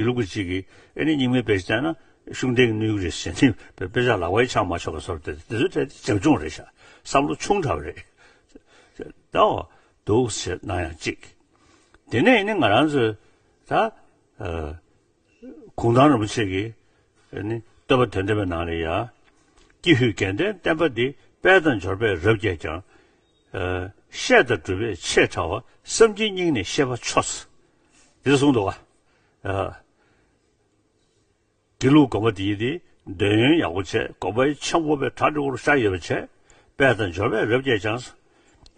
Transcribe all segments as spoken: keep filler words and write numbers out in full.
དགེ་ལུགས་ཀྱི་གཅིག་གིས་ཨེ་ནི་རྙིང་མའི་དཔེ་ཆ་བལྟས་ན་ཤུགས་ལྡན་གྱིས་གནོད་ཀྱི་རེད་ཟེར་ནས་དཔེ་ཆ་ལག་པའི་ཆ་མ་ཆོག་པའི་བཟོ་འདྲ་དེ་ཚོའི་གྲས་དེ་བྱབ་ཆུང་རེད་ཤག་བསམ་བློ་ཆུང་དྲགས་པ་རེད། ད་འོ་འདུག་ཟེར་ན་ཡང་གཅིག་དེ་ནས་ཨེ་ནི་ང་རང་ཚོས་ད་ཨ། གུང་ཐང་རིན་པོ་ཆེ་གིས་ཨེ་ནི་བསྟོད་པ་དོན་འདོད་པའི་ནང་ལ་ཡ། ཀྱི་ཧུད་དགེ་ལྡན་བསྟན་པ་འདི། དཔལ་དང་འབྱོར་པས་རབ་བསྐྱེད་ཀྱང་། ཨ། བཤད་དང་སྒྲུབ་པས་ཆེས་ཕྲ་བ། བསམ་གྱིས་སྙིང་ནས་ཤེས་པ་ཆོས། འདི་གསུངས་འདུག་ག་ཨ། དགེ་ལུགས་དགོན་པ་འདིའི་དེ་འདོད་ཡོན་ཡག་པོ་བྱས། དགོན་པའི་ཆེན་པོ་པའི་གྲ་འགྲིག་པོ་ཤར་ཡོད་པ་བྱས། དཔལ་དང་འབྱོར་པས་རབ་བསྐྱེད་ཀྱང་།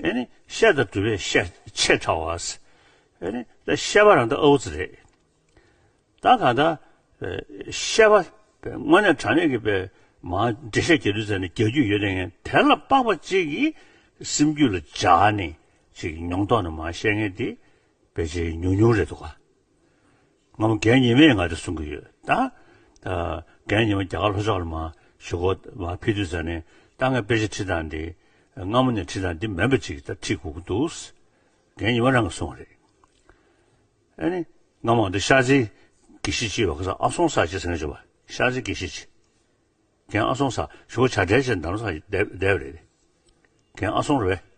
ཨེ་ནི་བཤད་དང་སྒྲུབ་པས་བཤད་ཆེས་ཕྲ་བ། ཨེ་ནི་ད་བཤད་པ་རང་ད་ཨའུ་ཙི་རེད། ད་གང་ལྟར་བཤད་པ་དངོས་གནས་དྲང་གནས་ཀྱི་པའི་མ་འགྲེལ་བཤད་རྒྱག་དུས་ཙམ་ནས་རྒྱག་རྒྱུ་ཡོད་དེ། ངས་དེ་ལ་དཔག་པ་གཅིག་གིས་སེམས་རྒྱུད་ལ་འཇགས་ནས་ཅིག་མྱོང་ཐོག་ནས་མ་བཤད་མཁན་དེ་ཕལ་ཆེར་ཉུང་ཉུང་རེད་འདུག་ག་སྔ་མོ་རྒན་ཉི་མས་ང་དེ་གསུང་གི་ཡོད་ད། ཨ། རྒན་ཉི་མ་རྒྱ་གར་ལྷོ་ཕྱོགས་ལ་མ་ཞུ་སྒོ་མ་ཕེབས་དུས་ཙམ་ནས། ད་ངས་དཔེ་ཆ་ཁྲིད་སྟངས་འདི་སྔ་མོ་ནས་ཁྲིད་སྟངས་འདི་མིན་པ་ཅིག་ད་ཁྲིད་དགོས་ཀྱི་འདུག་རྒན་ཉི་མ་རང་གིས་གསུངས་པ་རེད། ཨ་ནི། སྔ་མོ་འདི་ཤར་རྩེའི་དགེ་བཤེས་ཅིག་ཡོད་པ། ཁ་སང་ཨ་སོང་ཟེར་ཅིག་ཟེར་མཁན་ཅིག་ཡོད་པ། ཤར་རྩེའི་དགེ་བཤེས་ཅིག་རྒན་ཨ་སོང་ཟེར། ཞུ་བ་བྱ་བྲལ་བྱས་འདམ་ས་བསྡད་བསྡད་པ་རེད། རྒན་ཨ་སོང་རེད་པས།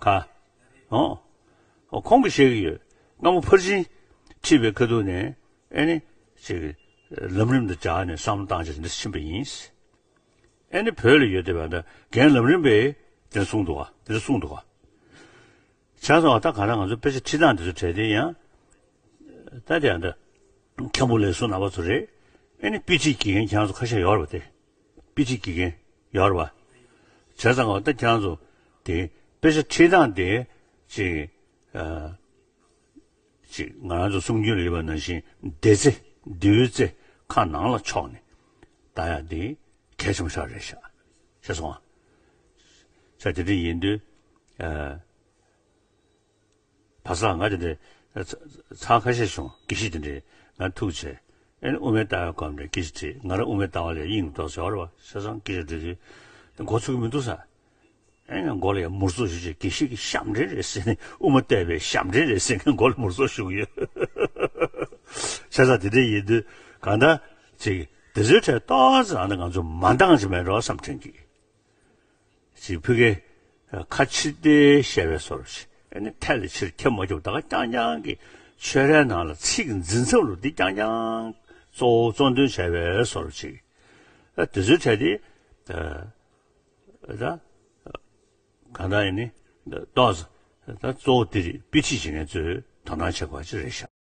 ག་ཨོ། ཨོ། ཁོང་གིས་བཤད་ཀྱི་ཡོད། སྔ་མོ་ཕར་ཕྱིན་ཁྲིད་པའི་ཁ་ཐུག་ནས་ཨེ་ནི་ཅིག་ལམ་རིམ་དང་སྦྱར་ནས་བསམ་བློ་བཏང་བྱས་འདི་ཕྱིན་པ་ཡིན། ཨེ་ནི་བོད་ལ་ཡོད་བསྡད་པ་འདྲ་རྒན་ལམ་རིམ་པས་དེ་གསུངས་འདུག་ག་དེ་གསུངས་འདུག་ག་བྱས་ཙང་ད་ག་རང་ང་ཚོ་དཔེ་ཆ་ཁྲིད་སྟངས་འདི་ཚོ་གྲས་དེ་ཡང་། ད་དེ་ཡང་ད། མཁན་པོ་ལེགས་གསུང་རྣམ་པ་ཚོ་རེད། ཨེ་ནི་དཔེ་ཁྲིད་དགེ་རྒན་ཁྱེད་རང་ཚོ་ཁ་ཤས་ཡོད་རེད་པ་དེ། དཔེ་ཁྲིད་དགེ་རྒན་ཡོད་རེད་པ། བྱས་ཙང་ད་ཁྱེད་རང་ཚོ་དེ་དཔེ་ཆ་ཁྲིད་སྟངས་དེ་ཅིག་ཨ། ཅིག་ང་རང་ཚོ་གསུང་རྒྱུན་ལ་ཡོད་པ་ནང་བཞིན་སྡེ་རྩེ་འདུལ་རྩེ་ཁ་ནང་ལ་ཕྱོགས་ནས་ད་ཡང་དེ་གལ་ཆེན་པོ་ཞིག་རེད་ཤག་ཤེས་སོང་ཨ། ས་དེ་འདྲ་ཡིན་དུས་ཨ། བ་ས་ང་དེ་འདྲའི་ཚ་ཚ་ཁ་ཤས་བྱུང་། དགེ་བཤེས་དེ་འདྲའི་ང་ཐུག་བྱས། ཨེ་ནི་དབུ་མའི་ལྟ་བའི་སྐོར་འདྲ་སྐད་ཆ་དྲིས། ང་རང་དབུ་མའི་ལྟ་བ་ལ་དབྱིངས་རྡོག་ཟེར་བ་རེད་པ། ཤ་ཚང་སྐད་ཆ་དྲིས་དུས་མགོ་ཚོད་ཀྱི་མི་འདུག་ས། ཨེ་ནི་མགོ་ལ་ཡང་མུར་ཙོག་ཞུ་བྱས། དགེ་བཤེས་ཀྱི་ཞབས་འདྲེན་རེད་ཟེར་ནས། དབུ་མ་བལྟས་པའི་ཞབས་འདྲེན་རེད་ཟེར་མཁན་མགོ་ལ་མུར་ཙོག་ཞུ་གི་ཡོད། ཤ་ཚ་དེ་འདྲ་ཡིན་དུས་གང་ལྟར་ཅིག་དེ་ཚོའི་གྲས་ཏོག་ཙམ་ཨ་ནི་ང་ཚོ་མ་འདང་ཅིག་མེད་འགྲོ་བསམ་དྲན་གྱི། ཅིག་ཕ་གིའི་ཁ་ཕྱིར་བལྟས་བཤད་པའི་བཟོ་འདྲ་ཅིག་ཨ་ནི་ཐད་ལ་ཕྱིར་ཁྱབ་མ་ཁྱབ་ད་ག་རྐྱང་རྐྱང་གི་ཆོས་རའི་ནང་ལ་ཚིག་འཛིན་ཚབ་ལ་འདི་རྐྱང་རྐྱང་གཙོ་བོ་གཙོ་འདོན་བྱས་པའི་བཟོ་འདྲ་ཅིག་ཨ་དེ་ཚོའི་གྲས་དེ་ད་གང་ལྟར་ཡིན་ནི་ཏོག་ཙམ་ད་གཙོ་བོ་དེ་རེད། དཔེ་ཁྲིད་བྱེད་མཁན་ཚོས་དོ་སྣང་བྱེད་དགོས་པ་ཅིག་རེད་ཤག